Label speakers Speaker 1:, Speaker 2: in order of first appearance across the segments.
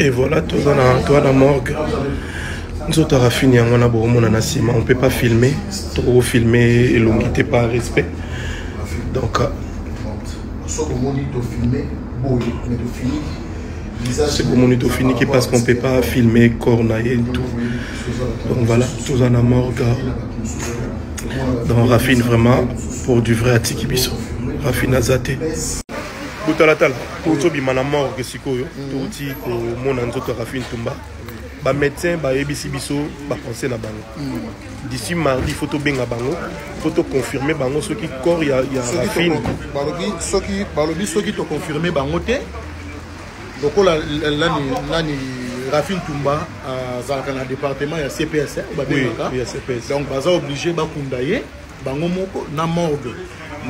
Speaker 1: Et voilà, toza na toza na morgue. Nzoto ya Rafine yango wana bokomona na nsima, on peut pas filmer, tokoki filmer elongi te par respect. Donc soki bomoni tofiniki parce qu'on peut pas filmer corps na ye tout. Donc voilà, toza na morgue. Donc Rafine vraiment pour du vrai atiki biso. Rafine aza te. Botalatala, tozobima na morgue sikoyo, touti komona nzoto ya Rafine Tumba. Bamédecin bayebisi biso bapense na bango d'ici mardi, faut tobenga bango, faut toconfirme bango soki corps ya Rafine.
Speaker 2: Balobi soki toconfirme bango te, lokola nani, Rafine Tumba azalaka na département ya CPS babengaka.
Speaker 1: Oui, ya CPS.
Speaker 2: Donc baza obligé bakunda ye bango moko na morgue,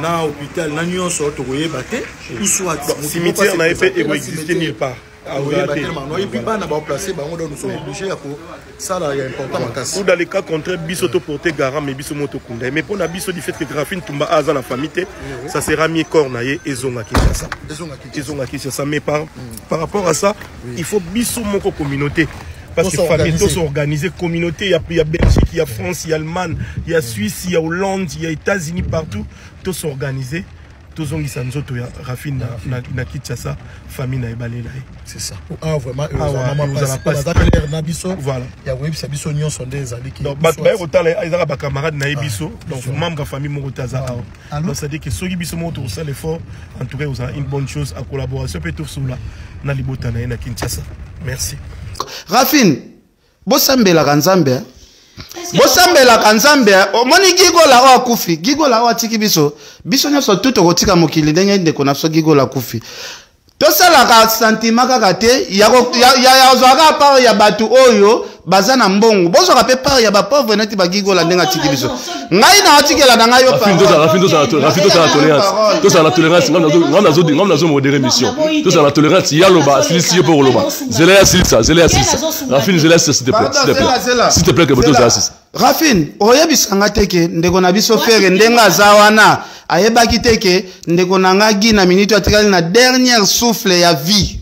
Speaker 2: na hôpital, na nyonso tokoyeba te, ou soit
Speaker 1: cimetière na ye mpe ekoexiste nulle part.
Speaker 2: Tokoyeba te et puis bana baoplace bango. Donc nous sommes obligés ya kosala ya important makasi.
Speaker 1: Ou dans le cas contraire, biso toporte garant, mais biso mo tokunda ye. Mais mpo na biso, du fait que Rafine Tumba aza na famille te, ça sera mieux corps na ye ezonga Kinshasa.
Speaker 2: Ezonga Kinshasa.
Speaker 1: Ezonga Kinshasa. Mais par rapport à ça, il faut biso moko communauté, parce que famille tosorganiser communauté, il y a Belgique, il y a France, il y a Allemagne, il y a Suisse, il y a Hollande, il y a États-Unis, partout, tosorganiser, tozongisa nzoto ya Rafine na Kinshasa, famille na ebalela ye.
Speaker 2: C'est ça. Ah, vraiment, baza clair na biso.
Speaker 1: Voilà.
Speaker 2: Ya koyebisa biso nyonso nde ezaliki.
Speaker 1: Donc bato baye kotala, ezaka bacamarade na ye biso, donc membre ya famille moko te aza awa. Donc c'est à dire que soki biso moko tokosala effort, en tout cas ozala une bonne chose en collaboration mpe tosola na libota na ye na Kinshasa. Merci.
Speaker 3: Rafine, bosambelaka Nzambe, bosambelaka Nzambe. Omoni Gigola oyo akufi, Gigola oyo atiki biso, biso nyonso tu tokotika mokili ndenge ndeko na biso Gigola akufi. Tosalaka sentiment kaka te ya kozwaka kaka part ya bato oyo baza na mbongo, bozwaka mpe part ya bapauvre neti bagigola ndenge atiki biso. Ngai na atikela na ngai yo.
Speaker 4: Tozala na tolérance. Ngai nazo modérer émission, tozala na tolérance. Ya loba, asilisi yo mpo koloba. Zela ya silisa, zela ya silisa. Rafine, zela ya silisa, s'il te plaît, s'il te plaît, s'il te plaît, que tozala silisa.
Speaker 3: Rafine, oyebisanga te ke ndeko na biso Ferre, ndenge aza wana, ayebaki te ke ndeko na nga Gi na minute atikali na dernière souffle ya vie.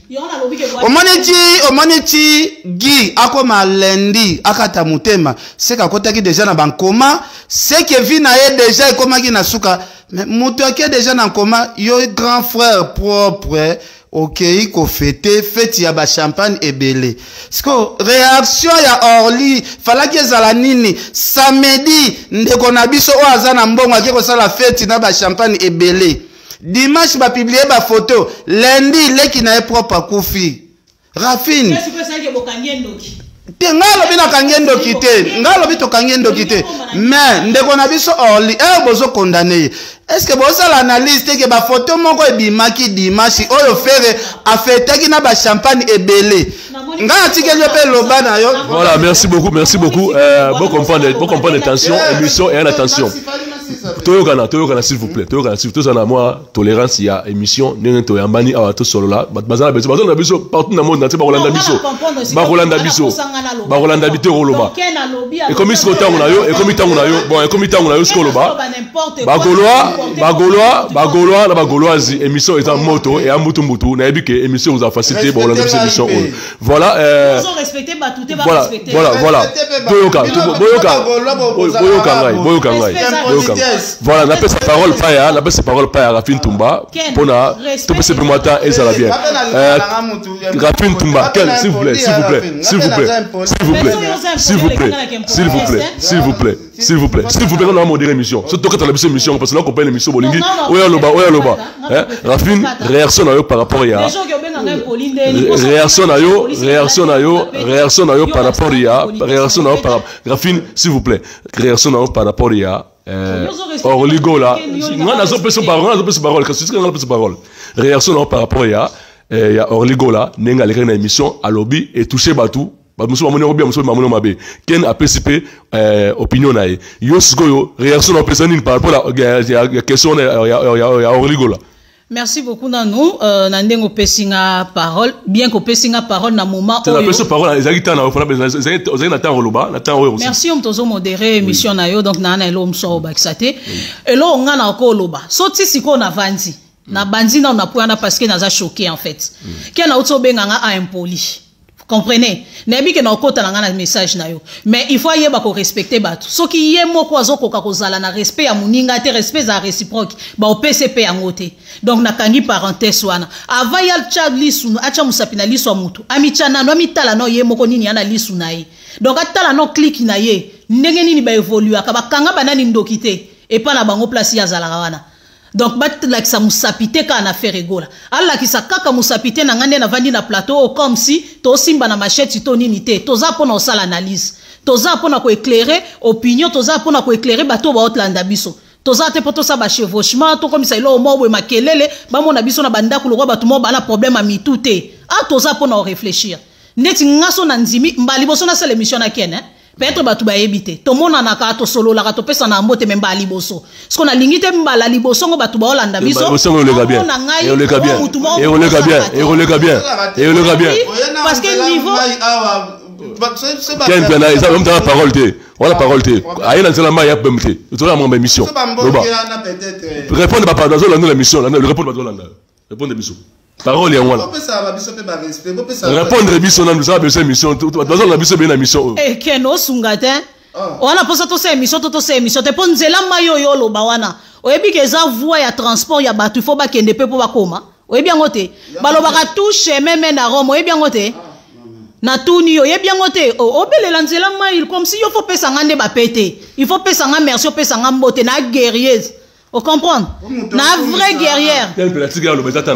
Speaker 3: Omoni ti Gi akoma lundi akata motema, seke akotaki déjà na bankoma, seke vie na ye déjà ekomaki na suka. Mais moto ake déjà na nkoma, yo grand frère propre okei kofêter fête ya bachampagne ebele. Siko réaction ya Orly falaki ezala nini? Samedi, ndeko na biso oyo aza na mbongo ake kosala fête na bachampagne ebele. Dimanche bapublier bafoto. Lundi leki na ye propre akufi. Rafine te, ngai alobi nakangi ye ndoki te, ngai alobi tokangi ye ndoki te. Mais ndeko na biso Orly ere bozokondane ye, est ce que bozosala analyse te ke bafoto moko ebimaki dimanche oyo Ferre afetaki na bachampagne ebele? Ngai atikeli yo mpe loba na yo.
Speaker 4: Voilà, merci beaucoup, merci beaucoup. Bon comprendre tension, émission et en attention. Toyokana, toyokana, s'il vous plaît, toyokana, s'il vous plaît. Tozala mwa tolérance ya émission ndenge toyambani awa, tosolola. Bato bazala biso, bazolanda biso partout na monde entier, bakolanda biso, bakolanda biso, bakolanda bi te. Koloba ekomi siko ntango na yo, ekomi ntango na yo. Bon, ekomi ntango na yo siko oloba. Bagaulois, Bagaulois, Bagaulois na Bagauloise, émission eza moto eya mbutu mbutu. Nayebi ke émission ozala facile te, bakolanda biso émission oyo. Voilà, voilà, voilà, voilà. Boyoka, boyoka, boyoka ngai, boyoka ngai, boyoka. Voilà, napesa parole pa ya, napesa parole pa ya Rafine Tumba mpona topesa mpe mwa temps, ezala bien. Rafine Tumba, Ken, s'il vous plaît, s'il vous plaît, s'il vous plaît, s'il vous plaît, s'il vous plaît, s'il vous plaît, s'il vous plaît, s'il vous plaît, s'il vous plaît. On a modéré émission, surtout tokatala biso émission parce que là comprendre émission bolingi oyo aloba, oyo aloba. Rafine, réaction na yo par rapport ya, réaction na yo, réaction na yo, réaction na yo par rapport ya, réaction na yo par, Rafine, s'il vous plaît, réaction na yo par rapport ya Orly Gola. Nga nazopesa parole, nga nazopesa parole, kasi nga nazopesa parole. Réaction na yo par rapport ya Orly Gola, ndenge alekaki na émission, alobi etouche bato, bato mosusu bamoni yango bien, mosusu bamoni mabe. Ken apesi mpe opinion na ye. Yo sikoyo, réaction na opesa nini par rapport ya question ya Orly Gola?
Speaker 5: Merci beaucoup nanu na ndenge opesi nga parole, bien kopesi nga parole na moment
Speaker 4: oyo. Napesi parole, ezalaki ntango na ozalaki na ntango koloba na ntango oyo.
Speaker 5: Merci. Yo moto ozomodere émission na yo, donc naa na eloko mosusu akobakisa te. Eloko nga na okoloba so ti sikoyo navandi, nabandi nano na po wana parce que naza choqué en fait. Ke nauti obenga nga a impoli. Comprenez? Nayebi ke na okota na ngai na message na yo, mais il faut ayeba korespecte bato. Soki ye moko azokoka kozala na respect ya moninga te, respect ezala réciproque, baopese mpe yango te. Donc nakangi parenthèse wana. Avant ye atya lisu, atya mosapi na liso ya motu, amitya nano, amitala no ye moko nini ya na lisu na ye. Donc atala no clique na ye ndenge nini baevoluaka, bakanga banani ndoki te epa na bango place ye azalaka wana. Donc balakisa mosapi te kaka na Ferre Gola, alakisa kaka mosapi te na ngai nde navandi na plateau oyo comme si tosimba na machette to nini te. Toza mpona kosala analyse, toza mpona koéclairer opinion, toza mpona koéclairer bato oyo baotlanda biso. Toza te mpo tosala bachevauchement, tokomisa eloko moko boye makelele, bamona biso na bandako lokwa bato moko bana problème ya mitu te. A toza mpona korefléchir. Neti nga so na ndimi mbala liboso nasala émission na Ken, peut-être bato bayebi te, tomonanaka, tosololaka, topesana yango te. Me mbala liboso siko nalingi te, mbala liboso ngo bato baolanda biso,
Speaker 4: bamona
Speaker 5: ngai
Speaker 4: mutu moko eleka bien.
Speaker 5: Parce que niveau
Speaker 4: Ken Piana eza même tala parole te wana, parole te aye na nzela mai ya pem te. Toza na émission, loba, répondre. Bapa bazolanda la mission, répondre, bazolanda, répondre biso parole yango wana, répondre biso nanu. Tosala biso émission, bazolanda biso ebele na émission oyo.
Speaker 5: Ken, osunga te wana mposa tosala émission to tosala émission te, mpo nzela mai oyo oloba wana, oyebi ke eza voie ya transport ya bato, il faut bakende mpe mpo bakoma. Oyebi yango te? Balobaka tout chemin mène à Rome. Oyebi yango te? Natuni yo, oyebi yango te? Obelela nzela mai comme si yo faut pesa nga nde bape te. Il faut pesa nga merci, opesa nga mbote na guerrier. Ocomprendre? Na vraie guerrière,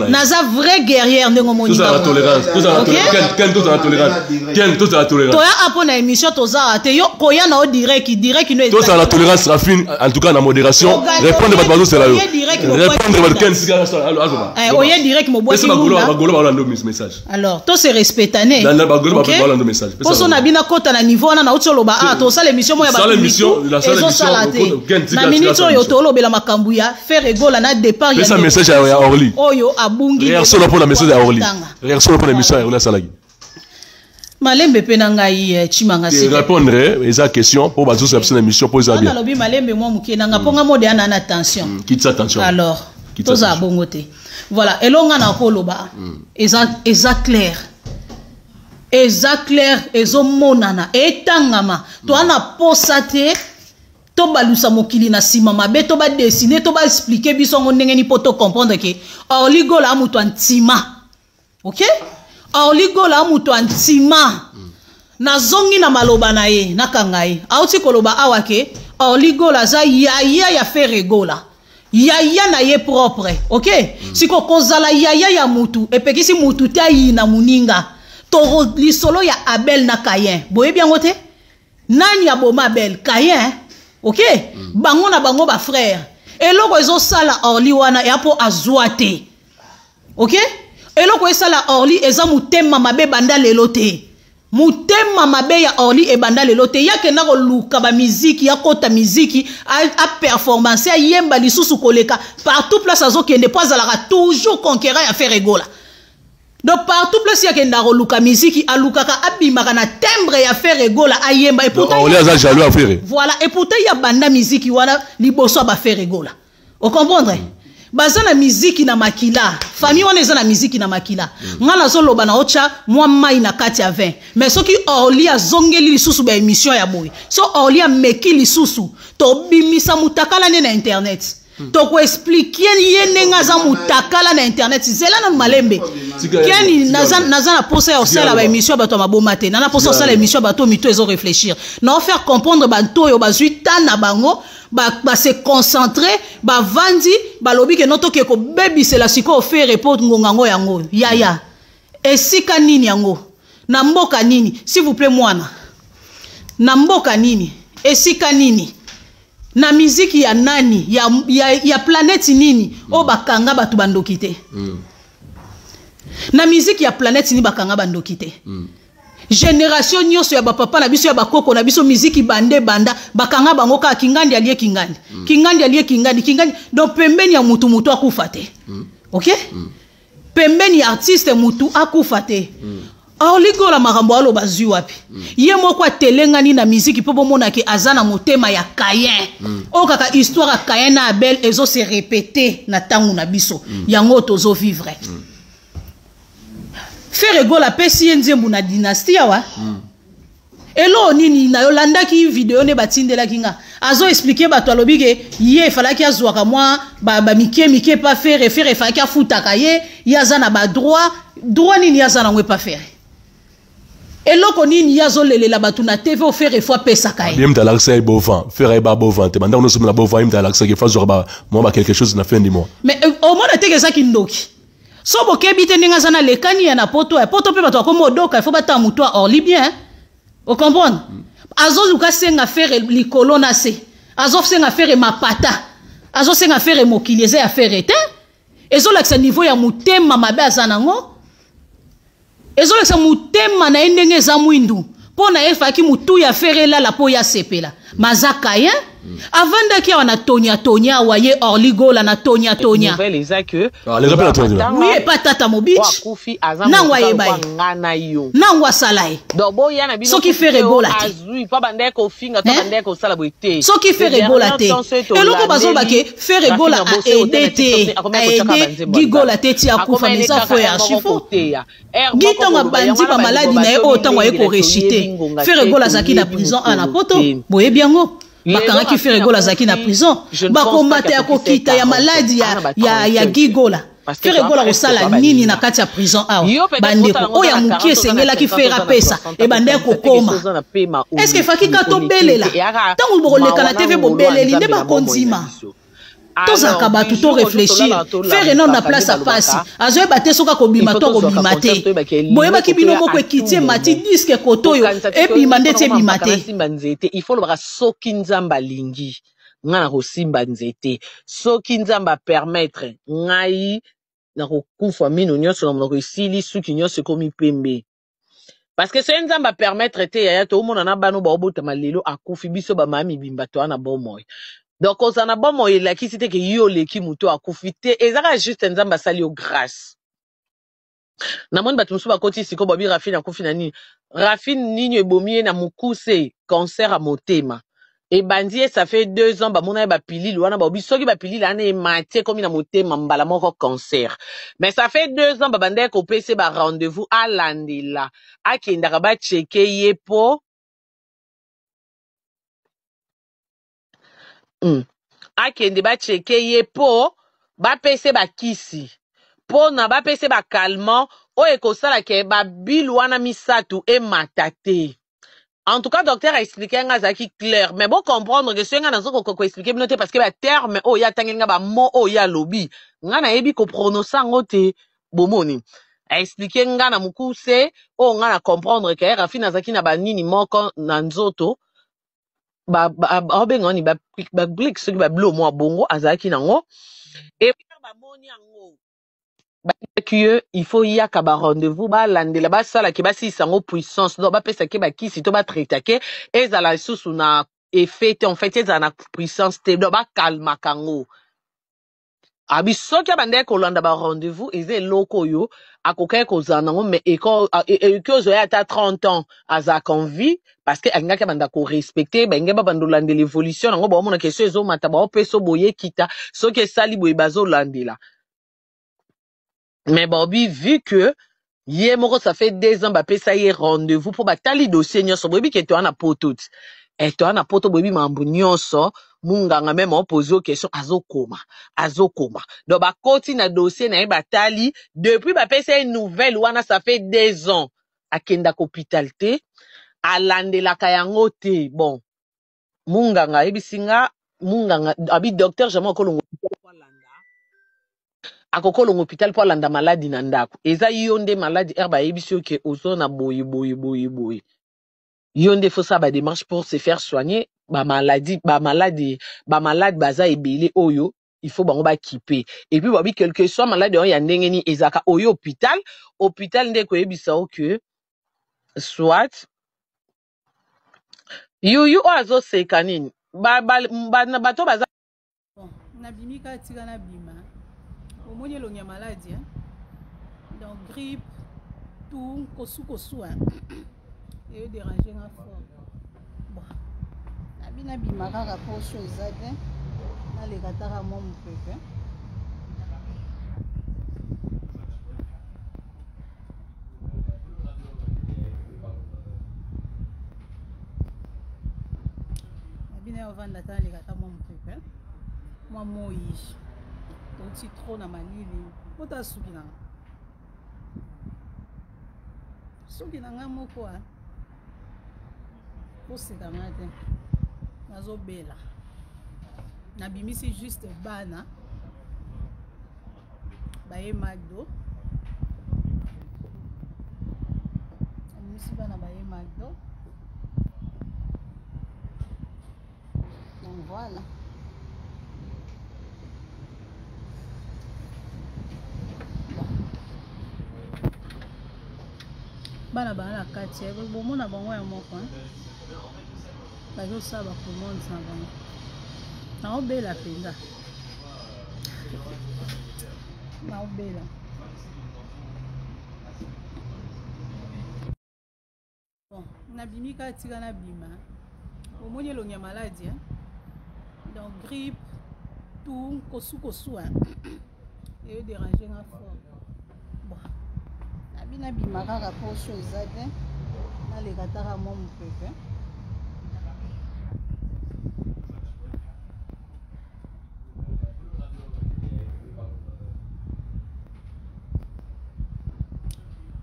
Speaker 5: naza vraie guerrière ndenge omoni. Toya apo na émission, tozala te yo koya na yo direct direct no.
Speaker 4: Tozala na tolérance, Rafine, en tout cas na modération. Répondre bato bazosela yo, répondre bato. Ken, sika
Speaker 5: azoba. Oye direct, mobwaki.
Speaker 4: Bagolo balanda message.
Speaker 5: Alors to se respectane.
Speaker 4: Bagolo balanda message.
Speaker 5: Poso na bino kota na niveau wana nauti oloba, ah, tosala émission moko ya bato ezosala te. Na minute oyo tolobela makambo ya Ferre Gola na départ.
Speaker 4: Pesa message ya Orly.
Speaker 5: Oyo abungi.
Speaker 4: Réaction mpona message ya Orly, réaction mpona émission ya Orly asalaki.
Speaker 5: Malembe mpe na ngai, Chimanga.
Speaker 4: Répondre eza question mpo bazosala biso na émission mpo eza bien.
Speaker 5: Nalobi malembe mwa moke nanga mpo nga mode ana na tension.
Speaker 4: Kitisa tension.
Speaker 5: Alors tozala bongo te. Voilà, elonga na koloba eza clair, eza clair, ezomonana, etangama. Toa na posa te tobalusa mokili na nsima mabe, to badessiner, to baexpliquer biso yango ndenge nini mpo tocomprendre ke Orly Gola a moto ya ntima. Ok, Orly Gola a moto ya ntima. Nazongi na maloba na ye, nakanga ye. Auti koloba awa ke Orly Gola aza yaya ya Ferre Gola, yaya na ye propre. Ok, siko kozala yaya ya mutu epekisi mutu te ayina moninga. To lisolo ya Abel na Caïn, boyebi yango te? Nani aboma Abel? Caïn. Ok, bango na bango bafrère. Eloko ezosala Orly wana eya mpo azwa te. Ok, eloko esala Orly eza motema mabe. Banda lelo te, motema mabe ya Orly ebanda lelo te. Yakenda koluka bamiziki, akota miziki, aperformance, ayemba lisusu koleka partout place azokende, mpo azalaka toujours conquérant ya Ferre Gola. Donc partout place yakenda koluka miziki, alukaka abimaka na timbre ya Ferre Gola, ayemba.
Speaker 4: Et pourtant Orly aza jaloux ya Ferre.
Speaker 5: Voilà, et pourtant ya banda miziki wana liboso ya baFerre Gola. Ocomprendre? Baza na miziki na makila, famille wana eza na miziki na makila. Nga nazoloba na otya mwa mai na kati ya 20, mais soki Orly azongeli lisusu baémission ya boye, so Orly ameki lisusu, tobimisa mutakala nde na internet, tokoexpliquer ye ndenge aza mutakala na internet. Zela nanu, malembe. Keni, naza na posa ya kosala baémission ya bato ya maboma te. Na posa kosala émission ya bato mito ezoréfléchir, na ofaire comprendre bato oyo bazwi ta na bango, base concentrer, bavandi, balobi ke no toke kobebisela sikoyo Ferre mpo ngonga yango yango yaya esika nini yango na mboka nini. S'il vous plaît, mwana na mboka nini, esika nini, na miziki ya nani, ya planète nini oyo bakanga bato bandoki te? Na miziki ya planète nini bakanga bandoki te? Génération nyonso ya bapapa na biso, ya bakoko na biso, miziki bande banda bakanga bango kaka kingandi alie kingandi, kingandi alie kingandi, kingandi. Donc pembeni ya mutu, mutu akufa te. Ok, pembeni ya artiste, mutu akufa te. Orly Gola, makambo aloba zwi wapi? Ye moko atelengani na miziki mpo bomonake aza na motema ya Caïn. Oyo kaka histoire ya Caïn na Abel ezose répéter na ntango na biso. Yango oyo tozovivre. Ferre Gola apesi ye nzembo na dynastie awa. Eloko nini na yolandaki video nde batindelaki nga azo expliquer bato alobi ke ye efalaki azwaka mwa ba, ba mike mike epa Ferre, Ferre efalaki afutaka ye, ye aza na ba droit, droit nini ye aza nango epa Ferre? Eloko nini ye azolelela bato na TV o Ferre fo apesaka ye?
Speaker 4: Ye moto alakisa ye beau-vent, Ferre ayeba beau-vent te, bandako nyonso na beau-vent, ye moto alakisaki ye fo azwaka ba mwa ba quelque chose na fin du mois.
Speaker 5: Mais omona te ke eza kindoki. So bokebi te ndenge aza na lekani ya na poto ya poto mpe bato bakoma odoka il faut batanga moto ya orli bien o comprendre azoluka senga Ferre likolo na se azosenga Ferre mapata azosenga Ferre mokili eza ya Ferre te ezolakisa niveau ya motema mabe aza nango ezolakisa motema na ye ndenge eza mwindu mpo na ye efaki motu ya Ferre elala mpo ye asepela maza kayen avandaki awa na tonya tonya awa ye Orly Gola na tonya tonya
Speaker 6: nouvelle eza que
Speaker 4: Ah, les rappels à toi, là.
Speaker 5: Oui, epa tata
Speaker 6: Oyo
Speaker 5: mobich
Speaker 6: akufi aza
Speaker 5: nango
Speaker 6: moto
Speaker 5: ayeba
Speaker 6: lokola
Speaker 5: ye
Speaker 6: nga na yo
Speaker 5: nango asala ye
Speaker 6: donc boya na bino
Speaker 5: Soki
Speaker 6: kutu
Speaker 5: Ferre
Speaker 6: te
Speaker 5: Gola te.
Speaker 6: azwi mpo bandeki kofinga to
Speaker 5: Hein?
Speaker 6: bandeki kosala boye te
Speaker 5: soki Ferre Gola te eloko bazoloba ke Ferre Gola aede te aede Guy Gola te ti akufa mais eza faux ya archifaux Guy ntango abandi bamaladi na ye oyo ntango aye korechite Ferre Gola azalaki na prison a na poto boyebi yango bakangaki Ferre Gola azalaki na prison bakombata ya kokita ya maladi ya Guy Gola Ferre Gola kosala nini na kati ya prison awa bandeko oyo ya moke esengelaki Ferre apesa ebandaki kokoma est-ce que efaki ka tobelela ntango bokoleka na TV bobeleli nde bakondima tozalaka bato to réfléchir Ferre nano na place ya pasi azoyeba te soki akobima to akobima te boyebaki bino moko ekiti emati diske koto oyo ebima ndeti ebima te
Speaker 6: simba nzete il faut lobaka soki nzambe alingi nga na kosimba nzete soki nzambe apermettre ngai nakokufa mino nyonso na monoko esili suki nyonso ekomi pembe parce que soki nzambe apermettre te yaya toomona na bana oyo baobotama lelo akufi biso bamama mibimba toa na bomoi donc kozala na bomoi elakisi te ke yo oleki moto akufi te eza kaka juste nzambe asali yo grâce namoni bato mosusu bakoti sikoyo babi Rafine akufi na nini Rafine nini ebomi ye na mokuse cancer ya motema ebandi ye ça fait 2 ans bamona ye bapilile wana baobi soki bapilile wana emati ekomi na motema mbala moko cancer mais ça fait 2 ans babandaki kopesa ye ba rendez-vous alandela akendaka bacheke ye po akende bacheke ye po bapesa ye bakisi mpona bapesa ye bacalmant oyo ekosala ke babilu wana misato emata te. En tout cas, docteur a expliqué nga azalaki clair mais bo comprendre que soki nga nazokoka koexplike bino te parce que baterme oyo ye atangeli nga bamo oyo ye alobi nga nayebi koprononce yango te bomoni aexplike nga na mokuse oyo nga na comprendre ke Rafine azalaki na banini moko na nzoto babenga nini bablik soki babilo mwa bongo azalaki nango e bamoni yango bayebaki ye il faut yaka ba rendez-vous balandela basalaki basilisa yango puissance donc bapesaki bakisi to batraitake ezala lisusu na effet te en fait ezala na puissance te donc bakalmaka yango abi soki abandaki kolanda ba rendez-vous eza eloko oyo akokaki kozala nango mais ekoki ozwa ye ata 30 ans azalaka en vie parce que alingaki abanda korespecte balingi babanda olandela évolution nango baomona question ezomata baopesa boye ekita soki esali boye bazolandela mais baobi vu que ye moko ça fait 2 ans bapesa ye rendez-vous mpo batali dossier nyonso boyebi ke toa na poto ti toa na poto boyebi mambo nyonso munganga meme aopose yo question azokoma azokoma donc bakoti na dossier na ye batali depuis bapesa ye nouvelle wana ça fait 2 ans akendaka hôpital te alandelaka yango te bon munganga ayebisi nga munganga abi docteur jamais akolongo akokolonga hôpital mpo alanda maladi na ndako eza yo nde maladi ere bayebisi yo ke ozo na boye boye boye boye yo nde faut sala badémarche pour se faire soigner bamaladi bamaladi bamalade baza ebele oyo il faut bango bakipe et puis babi quelque soit maladi oyo ya ndenge nini ezalaka oyo hôpital hôpital nde ekoyebisa yo ke soit yuyu oyo azoseka nini bato baza
Speaker 5: bon nabimi kaka tika nabima omoni elongi ya maladi hein? Donc grippe tout kosu kosu hein? Eyo dérange nga fort bon nabi nabima kaka poso eza te naleka taka mwa mopepe. Nabi nayo vanda ata naleka ata mwa mopepe, mwa moi, touti trop na malili. Ota suki na nga, suki na nga moko a koseka nga te, nazobela. Nabimisi juste bana baye Magdo, nabimisi bana baye Magdo. Donc voilà. Bana baa na kati, bomona bango ya moko bazosala bacommande na bango. Naobela mpenza, naobela. Bon, nabimi kaka, tika nabima. Omoni elongi ya maladi, hein? Donc grippe tout kosu kosu, hein? Eyo dérange nga fort. Bon, nabi nabima kaka poso eza te, naleka taka mwa mopepe.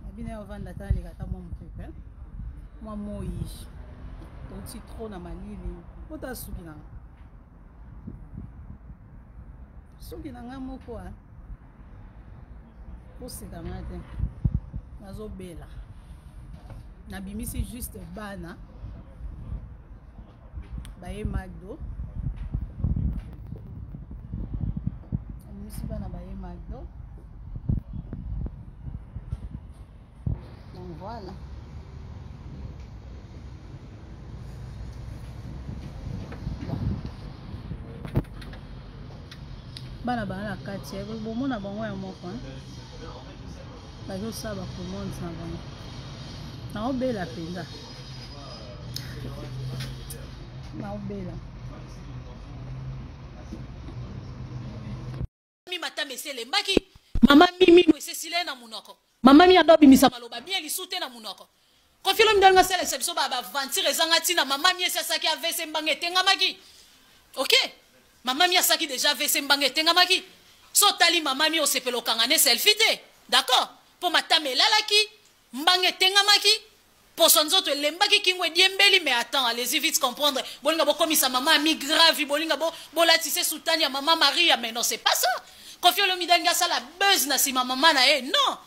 Speaker 5: Nabi nayo vanda ata naleka ata mwa mopepe, mwa moi, touti trop na malili. Ota suki na nga, suki na nga moko a koseka nga te, nazobela. Nabimisi juste bana baye Magdo, nabimisi bana baye Magdo. Donc voilà. Bana baa na kati, bomona bango ya moko bazosala bacommande na bango. Naobela mpenza, naobela.
Speaker 7: Mi matama esi elembaki mama mimi no esesila ye na monoko. Mama mi ando abimisa maloba bien lisu te na monoko. Koffi Olomide alinga asalisa biso ba aventure ezanga ntina. Mama mi esi asaki AVC, mbanga etengamaki. Ok, mama mi asaki déjà AVC, mbanga etengamaki. So otali mama mi, osepela okanga ne selfie te, d'accord? Mpo matama elalaki, mbanga etengamaki, poso nzoto elembaki, kingo ediembeli. Mais attends, allez-y vite comprendre. Bolinga bokomisa mama ami grave, bolinga bolatise soutane ya mama Maria, mais non, c'est pas ça. Koffi Olomide alingi asala buzz na nsima mama na ye. Non,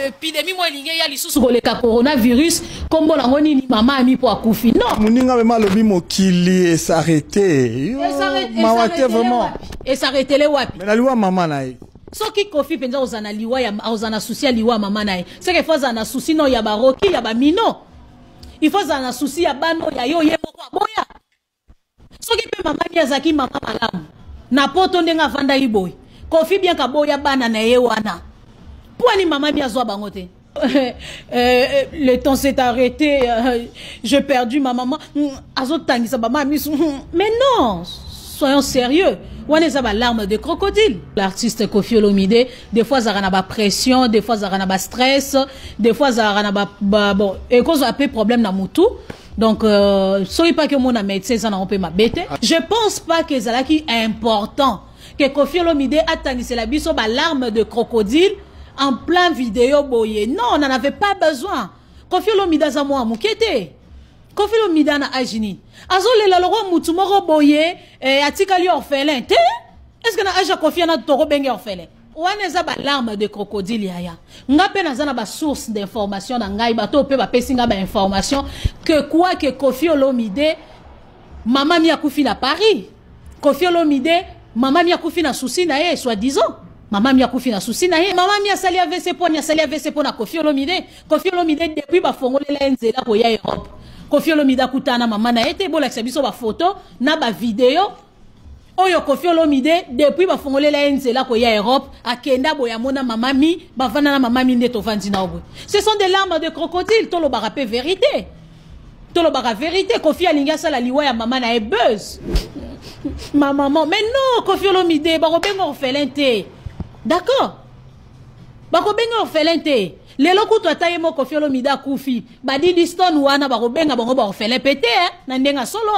Speaker 7: épidémie mo elingi eya lisusu koleka coronavirus, kombo nango nini? Mama ami mpo akufi. Non,
Speaker 8: moninga mema alobi mokili esarrete, mawa te vraiment.
Speaker 7: Esarretele wapi?
Speaker 8: Mais na liwa mama na ye.
Speaker 7: Soki Koffi mpenza oza na liwa ya, oza na souci ya liwa ya mama na ye, seke faut azala na souci no ya baroki ya bamino, il faut azala na souci ya bano ya yo ye moko aboya. Soki mpe mama mi azalaki mama malamu na poto ndenge avandaki boye, Koffi bien kaboya bana na ye wana, mpo ani mama mi azwa bango te? Le temps s'est arrêté, j'ai perdu ma maman, azotangisa bama misu. Mais non, soyons sérieux, wana eza balarme de crocodile. L'artiste Koffi Olomide, des fois azalaka na bapression, des fois azalaka na bastress, des fois azalaka na ba, bon, ekozwa mpe problème na mutu. Donc soki mpaki omona médecin, eza nango mpe mabe te. Je pense pas que ezalaki important que Koffi Olomide atangisela biso balarme de crocodile en plein vidéo boye. Non, on n'en avait pas besoin. Koffi Olomide aza mwa moke te. Koffi Olomide na âge nini azolela lokwa mutu moko boye, atikali orphelin te? Est ce que na âge ya Koffi ana tokobenge orphelin? Wana eza balarme de crocodile, yaya. Nga mpe naza na basource d'information na ngai, bato mpe bapesi nga bainformation que quoi que Koffi Olomide, mama mi akufi na Paris. Koffi Olomide, mama mi akufi na souci na ye, soi-disant mama mi akufi na souci na ye. Mama mi asali AVC mpo ani asali AVC? Mpo na Koffi Olomide. Koffi Olomide, depuis bafongolela ye nzela koya Europe, Koffi Olomide akutana na mama na ye te. Bolakisa biso bafoto na bavideo oyo Koffi Olomide, depuis bafongolela ye nzela koya Europe, akenda boye amona mama mi, bavanda na mama mi nde tovandi na boye. Ce sont des larmes de crocodile. Tolobaka mpe vérité, tolobaka vérité. Koffi alingi asala liwa ya mama na ye buzz, ma maman. Mais non, Koffi Olomide bakobenga orphelin te, d'accord? Bakobenga orphelin te. Lelo kutu ata ye moko Koffi Olomide akufi, badidi stone wana bakobenga bango baorphelin pe te, na ndenge ya solo.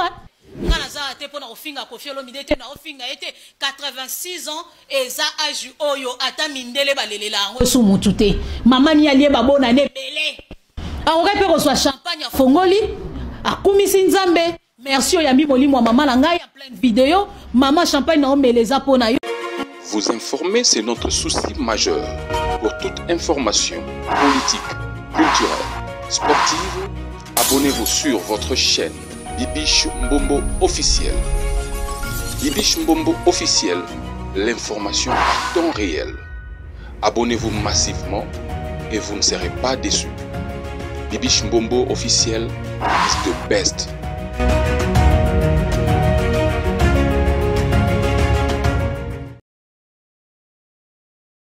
Speaker 7: Nga naza te pona kofinga Koffi Olomide te, naofinga ye te. 86 ans eza age oyo ata mindele balelela yango su mutu te. Mama ni alie babona ne ebele. Akoki mpe kozwa champagne afongoli, akumisi Nzambe, merci oyambi molimo ya mama na ngai en pleine video. Mama champagne na omela eza mpo na yo.
Speaker 9: Vous informer, c'est notre souci majeur. Pour toute information politique, culturelle, sportive, abonnez-vous sur votre chaîne Bibiche Mbombo officiel. Bibiche Mbombo officiel, l'information à temps réel. Abonnez-vous massivement et vous ne serez pas déçus. Bibiche Mbombo officiel is the best.